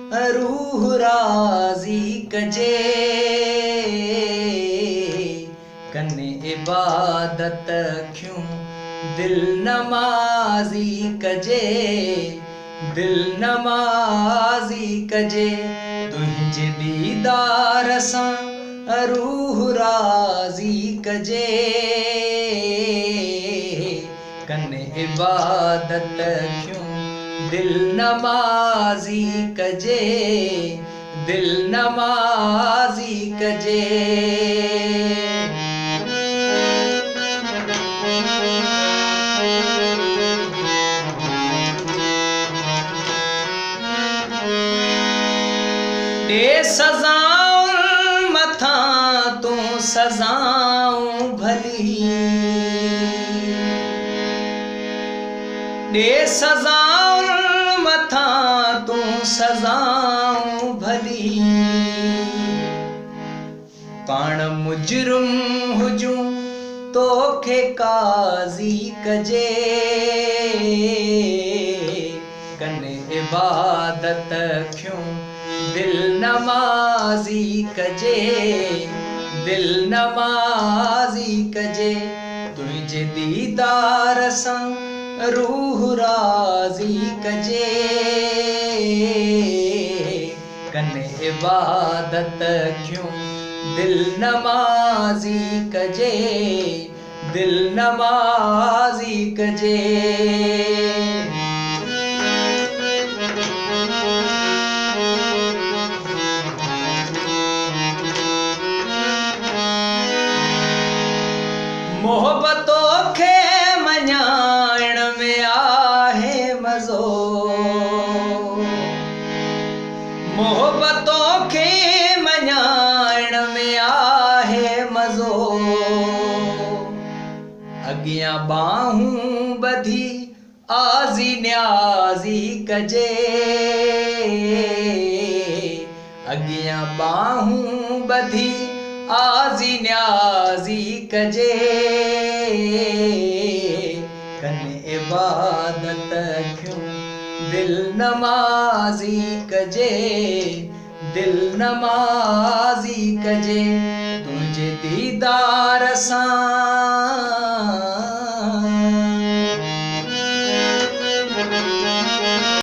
रूह राज़ी कजे। कने इबादत अखियूं दिल नमाज़ी कजे, दिल नमाज़ी कजे। तुंहिंजे दीदार सां रूह राज़ी कजे। कने इबादत अखियूं दिल नमाज़ी कजे, दिल नमाज़ी कजे। ॾे सज़ाउनि मथां तूं सज़ाऊं भली, ॾे सज़ाउनि मथां तूं सज़ाऊं भली। पाण मुजरिम हुजूं तोखे काज़ी कजे। कने इबादत अखियूं दिल नमाज़ी कजे, दिल नमाज़ी कजे। तुंहिंजे दीदार सां रूह राज़ी कजे। कने इबादत अखियूं दिल नमाज़ी कजे, दिल नमाज़ी कजे। मोहबतो खे मञाइण में आहे मज़ो, मोहबतो खे मञाइण में आहे मज़ो। अॻियां बाहूं ॿधी आज़ी न्याज़ी कजे, अॻियां बाहूं ॿधी आज़ी न्याज़ी कजे। कने इबादत अखियूं दिल नमाज़ी कजे, दिल नमाज़ी कजे। तुंहिंजे दीदार सां